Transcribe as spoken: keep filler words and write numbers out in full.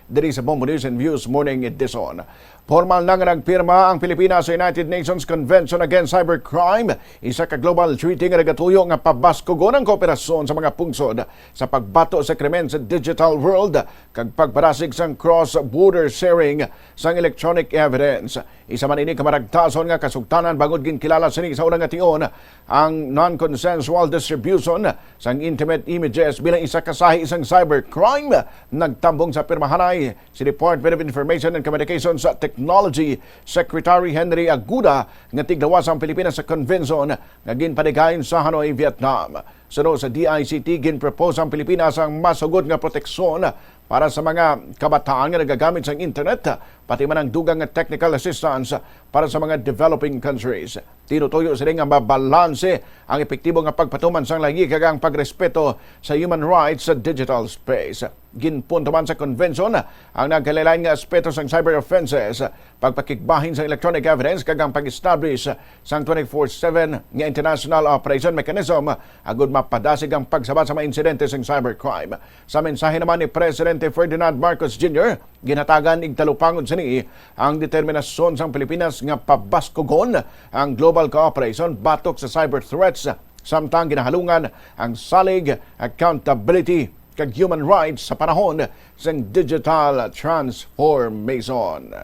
Diri sa Bombo News and Views Morning Edition. Formal na nga nagpirma ang Pilipinas sa United Nations Convention Against Cybercrime, isa ka global treaty nga nagatuyo nga pabaskugon ang kooperasyon sa mga pungsod sa pagbato sa krimen sa digital world kag pagpadasig sang cross-border sharing sang electronic evidence. Isa man ini ka maragtason nga kasugtanan bangod ginkilala sini sa una nga tion ang non-consensual distribution sang intimate images bilang isa ka sahi sang cybercrime. Nagtambong sa pirmahanay si Department of Information and Communications Technology Secretary Henry Aguda nga tiglawas ang Pilipinas sa convention nga ginpanigayon sa Hanoi, Vietnam. Suno sa D I C T, ginpropose ang Pilipinas ang mas hugot nga proteksyon para sa mga kabataan nga nagagamit sang internet, pati man ang dugang nga technical assistance para sa mga developing countries. Tinutuyo sini nga mabalanse ang epektibo nga pagpatuman sang layi kag ang pagrespeto sa human rights sa digital space. Ginpunto man sa convention ang nagkalain-lain nga aspeto sang cyber offenses, pagpakigbahin sang electronic evidence kag ang pag-establish sang twenty-four seven nga international operation mechanism agud mapadasig ang pagsabat sa mga insidente sang cybercrime. Sa mensahe naman ni Presidente Ferdinand Marcos Junior, ginhatagan igtalupangod sini ang determinasyon sang Pilipinas nga pabaskugon ang global cooperation batok sa cyber threats, samtang ginahalungan ang salig, accountability, kag human rights sa panahon sang digital transformation.